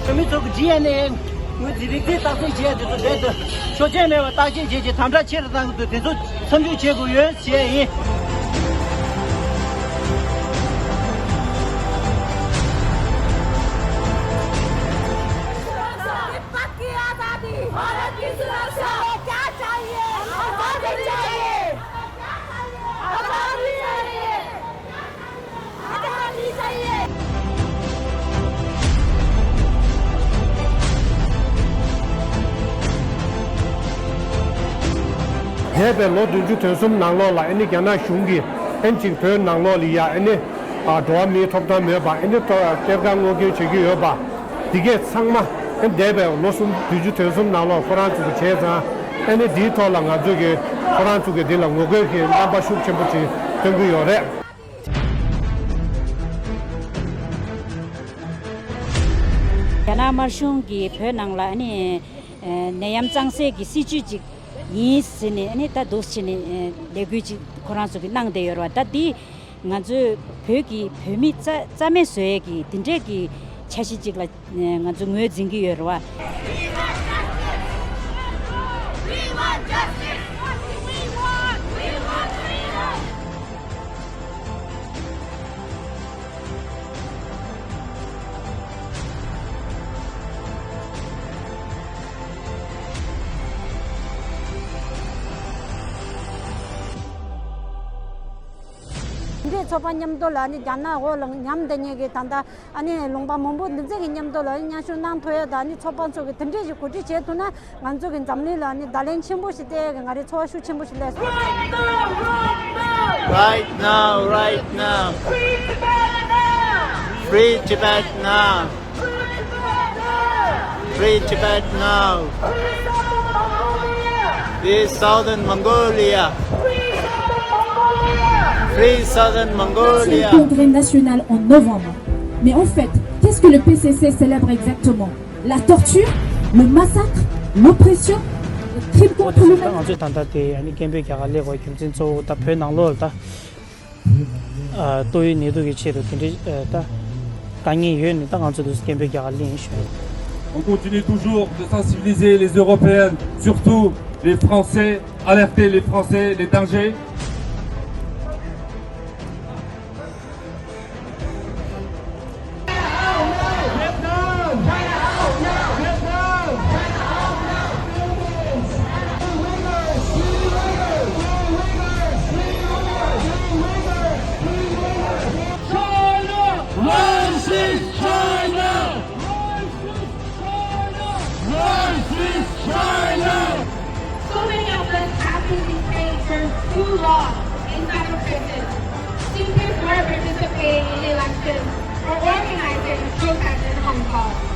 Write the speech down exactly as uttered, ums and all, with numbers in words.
བོད་མི་ཚོ་གི་ཇི་ཨེན་ཨེ་ངོས་ཀྱི་རིག་རྩལ་བརྟག་དཔྱད་བྱས་དེ་ཚོ་རྦད་དེ་ཆོག་མཆན་མེད་པར་བརྟག་དཔྱད་བྱས་རྗེས་དམ་དྲག་ཆེ་རུ་བཏང་གི་འདུག་དེ་ཚོ་མཚམས་འཇོག་བྱེད་དགོས་ཡོད་ཞེས་ཡིན། भारत की आजादी, भारत की सुरक्षा, क्या चाहिए? आजादी चाहिए। आजादी चाहिए। आजादी चाहिए। འདས་པའི་ལོ་བདུན་ཅུ་དོན་གསུམ་ནང་ལོགས་ལ་ཨ་ནི་རྒྱ་ནག་གཞུང་གིས་ཨ་ནི་ཅིག་བོད་ནང་ལོགས་ལ་ཡ་ཨ་ནི་ཨ་འགྲོ་བ་མིའི་ཐོབ་ཐང་མེད་པ་ཨ་ནི་ཐོག་གཏེར་ཁ་སྔོག་འདོན་བྱེད་ཀྱི་ཡོད་པ། འདི་གས་ཚང་མ་ཨ་ནི་འདས་པའི་ལོ་གསུམ་བདུན་ཅུ་དོན་གསུམ་ནང་ལོགས་ཁོ་རང་ཚོ་གིས་བྱས་ཙང་ཨ་ནི་འདིའི་ཐོག་ལ་ང་ཚོ་གིས་ཁོ་རང་ཚོ་གིས་འདི་ལ་ངོ་རྒོལ་གྱི་རྣམ་པ་ཤུགས་ཆེན་པོ་ཅིག་སྟོན་གྱི་ཡོད་རེད། རྒྱ་ནག་དམར་གཞུང་གིས་བོད་ནང་ལ་ཨ་ནི་ཨ་ནད་ཡམས་གཙང་སེལ་གྱི་སྲིད་བྱུས་ཅིག་ཡིན་ཟེར་ནས་ཨ་ནི་ད་འདུག་སེ་བྱས་ནས་ཨ་ལས་འགུལ་ཅིག་ཁོ་རང་ཚོ་གིས་གནང་བསྡད་ཡོད་རེད་བ། ད་འདི་ང་ཚོས་བོད་ཀྱི་བོད་མི་རྩ་རྩ་མེད་བཟོ་ཡས་ཀྱི་དེ་འདྲས་ཀྱི་འཆར་གཞི་ཅིག་ལ་ང་ཚོ་ངོས་འཛིན་གྱི་ཡོད་རེད་བ། འདི་ཚོགས་པ་མཉམ་དུ་ལ་ནི་རྒྱ་ནག་འོག་ལ་ཉམས་བསྡད་མཁན་གྱི་ད་ལྟ་ཨ་ནི་ལུང་པ་མང་པོ་འདི་ཚོ་གི་མཉམ་དུ་ལ་མཉམ་ཞུགས་གནང་ཐུབ་ཡ་དང་ཨ་ནི་ཚོགས་པ་ཚོ་གི་དེ་འདྲས་ཞིག་གོ་སྒྲིག་བྱས་ཐུབ་ན་ང་ཚོ་གི་འཛམ་གླིང་ལ་ནི་བརྡ་ལན་ཆེན་པོ་ཞིག་སྟེར་ཡ་གི་ང་རའི་ཚོར་བ་ཤུགས་ཆེན་པོ་ཞིག་སླེབས་སོང་། Right now, right now. Free Tibet now. Free Tibet now. Free Southern Mongolia. Free Southern Mongolia. Congrès national en novembre. Mais en fait, qu'est-ce que le P C C célèbre exactement ? La torture, le massacre, l'oppression, les crimes contre l'humanité. ད་ང་ཚོས་ད་ལྟ་དེ་ཨ་ནི་སྐད་འབོད་རྒྱག་ག་སླེབས་པའི་རྒྱུ་མཚན་གཙོ་བོ་ད་བོད་ནང་ལོགས་ལ་ད་ཏོག་དབྱིབས་ནད་དུག་གི་ཆེད་དུ་དེ་འདྲའི་ད་དཀའ་ངལ་ཡོད་ནི་ད་ང་ཚོ་དུ་སྐད་འབོད་རྒྱག་ག་སླེབས་ཡིན་ཞུ། On continue toujours de sensibiliser les Européens, surtout les Français, alerter les Français des dangers. China! Racist China! Racist China! Racist China! So many of us have been detained for too long in federal prisons simply for participating in elections or organizing protests in Hong Kong.